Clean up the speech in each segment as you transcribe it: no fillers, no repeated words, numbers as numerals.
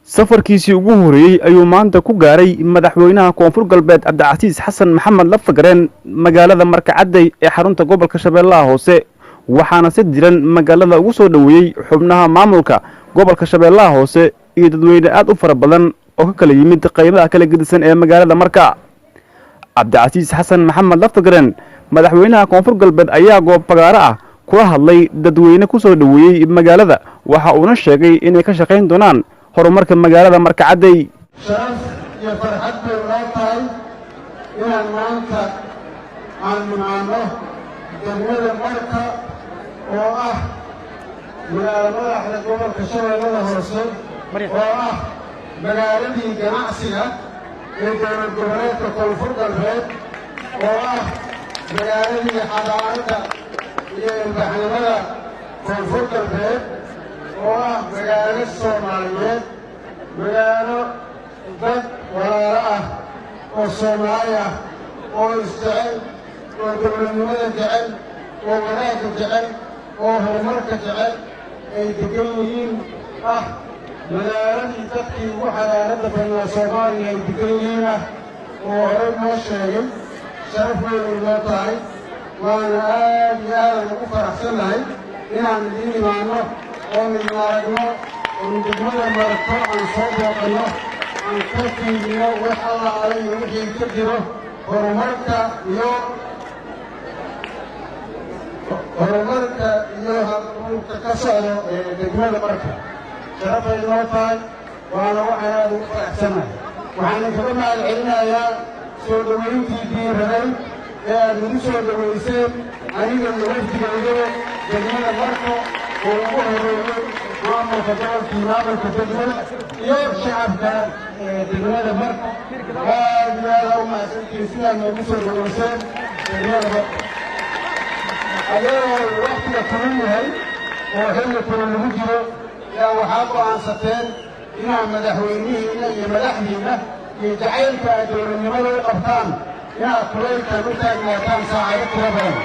Safarkiisii ugu horeeyey ayuu maanta ku gaaray madaxweynaha Koonfur Galbeed Cabdicasiis Xasan Maxamed Laftagareen magaalada Markacadey ee xarunta gobolka Shabeellaha Hoose, waxaana si diran magaalada ugu soo dhoweeyey xubnaha maamulka gobolka Shabeellaha Hoose iyo dadweyne aad u fara badan oo ka kala yimid qaybaha kala gedisan ee magaalada Marka. Cabdicasiis Xasan Maxamed Laftagareen, madaxweynaha Koonfur Galbeed, ayaa goob fagaaro ah kula hadlay dadweyne ku soo dhoweeyey magaalada, waxa uuna sheegay inay ka shaqayn doonaan horumarka magaalada Markacadey. Sharaf iyo farxad bay noo tahay inaan maanta aan nimaanno degmada Marka oo ah magaalo madaxda gobolka Shabeellada Hoose, oo ah magaaladii ganacsiga ee dowlad goboleedka Koonfur Galbeed, oo ah magaaladii xadaaradda iyo ilbaxnimada Koonfur Galbeed, oo ah magaalo Soomaaliyeed, magaalo dad walaalo ah oo Soomaali ah oo isjecel oo dowladnimada jecel oo wanaagga jecel oo horumarka jecel ay degan yihiin, ah magaaladii dadkii ugu xadaaradda badnaa Soomaaliya ay degan yihiin ah oo horey noo sheegay. Sharaf weynay noo tahay, waana aad iyo aadan ugu faraxsannahay inaan idiin imaanno oon idin aragno, oon degmada Marko aan soo booqanno, aan ka fiidino wax allaala iyo wixii ka jiro horumarka iyo halka ka socdo ee degmada Marka. Sharafay noo tahay, waana waxaan aad ugu faraxsannahay. Waxaan kaga mahad celinayaa soo dhowayntii diiraday ee aad nagu soo dhowayseen aniga iyo wafdigaygaba degmada Marko, oo ugu horeeyey maamulka gobolkii, maamulka degmada iyo shacabka degmada Marko. Aad iyo aada u mahadsantihiin sidaad noogu soo dhowayseen degmada Marko. Ayadoo waktiga kulul yahay oo xilli kulul lagu jiro, yaa waxaa go'aansateen inaad madaxweynihiinna iyo madaxdiinna iyo jacaylka aad dowladnimada u qabtaan inaad kulaylkan u taagnaataan saacado tiro badan.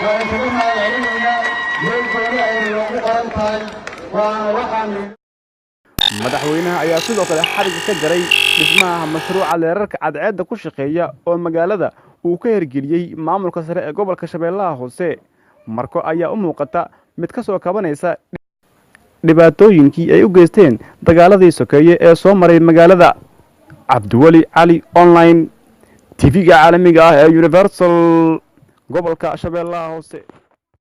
Waa inkaga mahad celinaynaa, meel gooni ayna noogu qoran tahay, waana waxaan. Madaxweynaha ayaa sidoo kale xadhigga ka jaray dhismaha mashruuca leerarka cadceedda ku shaqeeya oo magaalada uu ka hirgeliyey maamulka sare ee gobolka Shabeellaha Hoose. Marko ayaa u muuqata mid ka soo kabanaysa dhibaatooyinkii ay u geysteen dagaaladii sokeeye ee soo maray magaalada. Cabdiweli Cali, Online TV-ga caalamiga ah ee Universal, gobolka Shabeellaha Hoose.